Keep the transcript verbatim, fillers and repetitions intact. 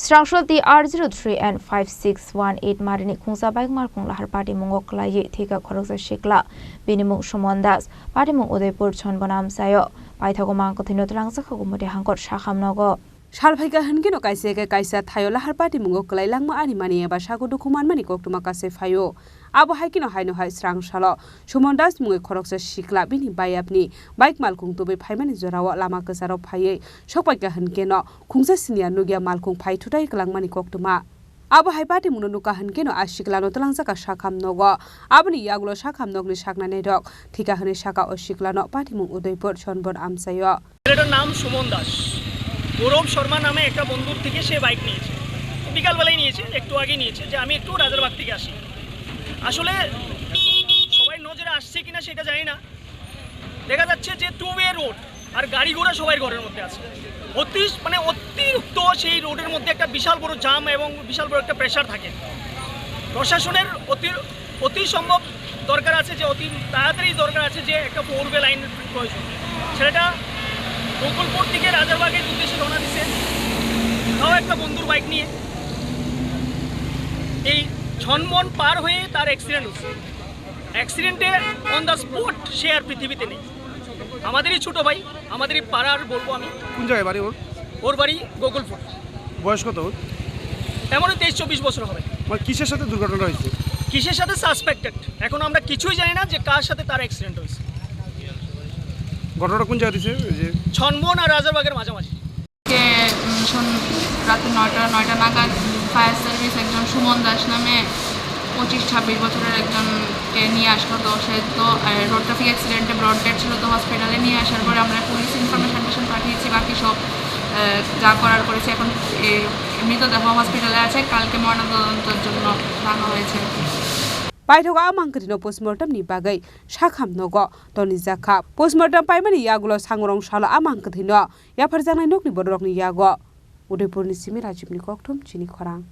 Srangshal T R zero three N five six one eight marini khungsa bike malkhung lahar patimungo kwlaiwi thwikha khoroksa sikla, bini mung Suman Das, patimung Udaipur Chonbon amchaio. Paithago mang kwthwino twlangjakha Gumoti hangkor Sakham nogo. Sal phaikha hwnkhe no kaisa khe kaisa thaio lahar patimungo kwlai langma ani mani eba sago dukhu manmani koktwma kasai phaio. Abo hai kheno haino hai srang salo Suman Das mungwi khoroksa sikla bini bayapni bike malkhung tubui phaimani jorao lama kwcharo phaiwi sokpaikha hwnkhe no khungsa siniya nukya malkhung phai thutai kwlangmani koktwma. Abo hai patimungno nukha hwnkhe no a siklano twlangjakha Sakham nogo. Aboni yagulo Sakham nokni saknai nairok thwikha hwnwi sakha o siklano patimung Udaipur Chonbon amchaio. ছেলেটার নাম সুমন দাস। গৌরব শর্মা নামে একটা বন্ধুর থেকে সে বাইক নিয়েছে, বিকালবেলায় নিয়েছে, একটু আগে নিয়েছে, যে আমি একটু রাজারবাগ থেকে আসি। আসলে সবাই নজরে আসছে কিনা সেটা জানি না। দেখা যাচ্ছে যে টু ওয়ে রোড, আর গাড়ি ঘোড়া সবাই ঘরের মধ্যে আছে। অতি মানে অতিরিক্ত সেই রোডের মধ্যে একটা বিশাল বড় জাম এবং বিশাল বড় একটা প্রেশার থাকে। প্রশাসনের অতি অতি সম্ভব দরকার আছে যে অতি তাড়াতাড়ি দরকার আছে যে একটা ফোর ওয়ে লাইন প্রয়োজন। ছেলেটা গোকুলপুর থেকে রাজারবাগের উদ্দেশ্যে রওনা দিছে, তাও একটা বন্ধুর বাইক নিয়ে। এই ছনমন পার হয়ে তার অ্যাক্সিডেন্ট হচ্ছে। অ্যাক্সিডেন্টে অন দ্য স্পট সে আর পৃথিবীতে নেই। আমাদেরই ছোট ভাই, আমাদেরই পাড়ার বলবো আমি। কোন জায়গায় বাড়ি ওর? ওর বাড়ি গোকুলপুর। বয়স কত ওর? তেমন তেইশ চব্বিশ বছর হবে। মানে কিসের সাথে দুর্ঘটনা হয়েছে? কিসের সাথে সাসপেক্টেড, এখন আমরা কিছুই জানি না যে কার সাথে তার অ্যাক্সিডেন্ট হয়েছে। ঘটনাটা কোন জায়গায় হয়েছে? ওই যে ছনমন আর রাজারবাগের মাঝামাঝি। কে, উম, সন-, রাতে নয়টা, নয়টা নাগাদ ফায়ার সার্ভিস একজন সুমন দাস নামে পঁচিশ ছাব্বিশ বছরের একজনকে নিয়ে আসলো। তো সে তো, আহ, রোড ট্রাফিক অ্যাক্সিডেন্টে ব্রড ডেড ছিল। তো হসপিটালে নিয়ে আসার পরে আমরা পুলিশ ইনফরমেশন টেশন পাঠিয়েছি, বাকি সব, আহ, যা করার করেছি। এখন, এ, মৃতদেহ হসপিটালে আছে, কালকে ময়নাতদন্তের জন্য রাখা হয়েছে। Paithago a mangkwthwino postmortem ni bagwi Sakham nogo tonijak kha. Postmortem paimani yagulo sangrong salo a mangkwthwino yapharjaknai nokni bororokni yago. Udaipurni simi Rajibni kokthum chini khorang.